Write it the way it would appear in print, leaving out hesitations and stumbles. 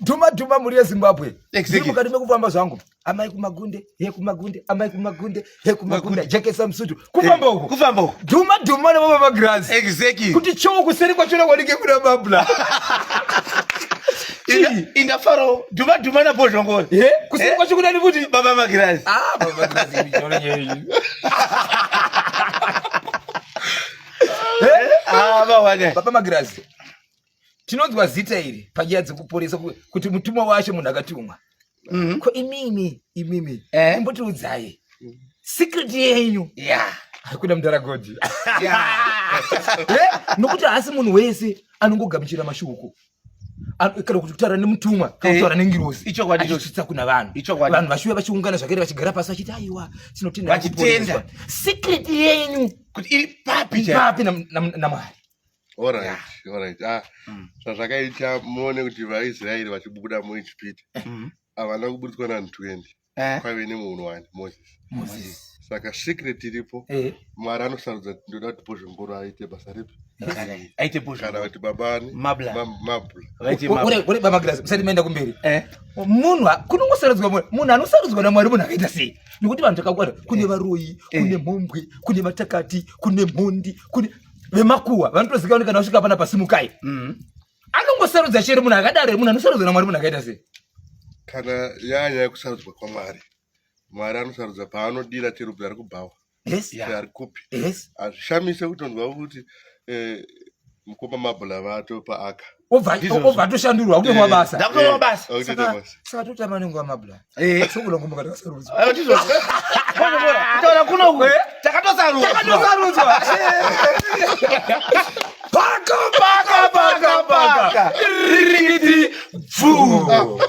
Dhuma dhuma mhuri yeZimbabwe. Ndiri mukati mekufamba zvangu. Amai kumagunde, he kumagunde, amai kumagunde, he kumagunde, jekesa musutu. Kufamba uko. Kufamba uko. Dhuma dhuma nebaba magirazi. Exactly. Kuti choo kuseri kwachona wanike kuna babla. Indafaro dhuma dhuma na bozhongoro. He kuseri eh? kwacho kuna ni futi baba magirazi. Ah baba magirazi michoro nyeyi. Eh? Ah, baba magirazi tinonzwa zita iri panyaya dzekuporesa kuti mutumwa wacho munhu akatumwa mhm. ko imimi imimi eh? imbotiudzai secret yenyu haikuna mudhara godi eh? nokuti haasi munhu wese anongogamuchira mashoko kana kuti kutaura nemutumwa kana eh, kutaura nengirozi achisvitsa kuna vanhu vanhu vachiuya vachiungana zvakaita vachigara pasi vachiti aiwa tinotenda vachitenda secret yenyu kuti iri papi papi namwari Alright, alright. Ah, zvazvakaita muone kuti vaIsraeri vachibuda muIjipiti mm. havana kuburitswa nanhu 20 eh. kwaive nemunhu wani Moses. Moses. Saka secret iripo eh. Mwari anosarudza ndoda kuti Bhozhongoro aite basa ripi aite Bhozhongoro kana kuti babani Mabla Mabla uri baba Grace musati maenda kumberi eh. Munhu kunongosarudzwa munhu munhu anosarudzwa naMwari munhu akaita sei nekuti vanhu takakwana kune eh. varoyi eh. kune mhombwe kune vatakati kune mhondi kune vemakuwa vanotozikanwa kana vasvika pana pasimukai mm. anongosarudza chero munhu akadaro munhu anosarudzwa namwari munhu akaita sei kana yanya yekusarudzwa kwamwari mwari anosarudza paanodira chero ari kubhawa yes. ari kupi yes. hazvishamise kutonzwa kuti eh, mukoma mabhula vato paaka obva atoshandurwa akutomuwa basa ndakutomuwa basa saka totama nenguva mabhula eh. sokula ngomba katakasarudzwa kutaura kunoku eh. takatosarudzwa takatosarudzwa paka paka paka paka rikiti bvuu.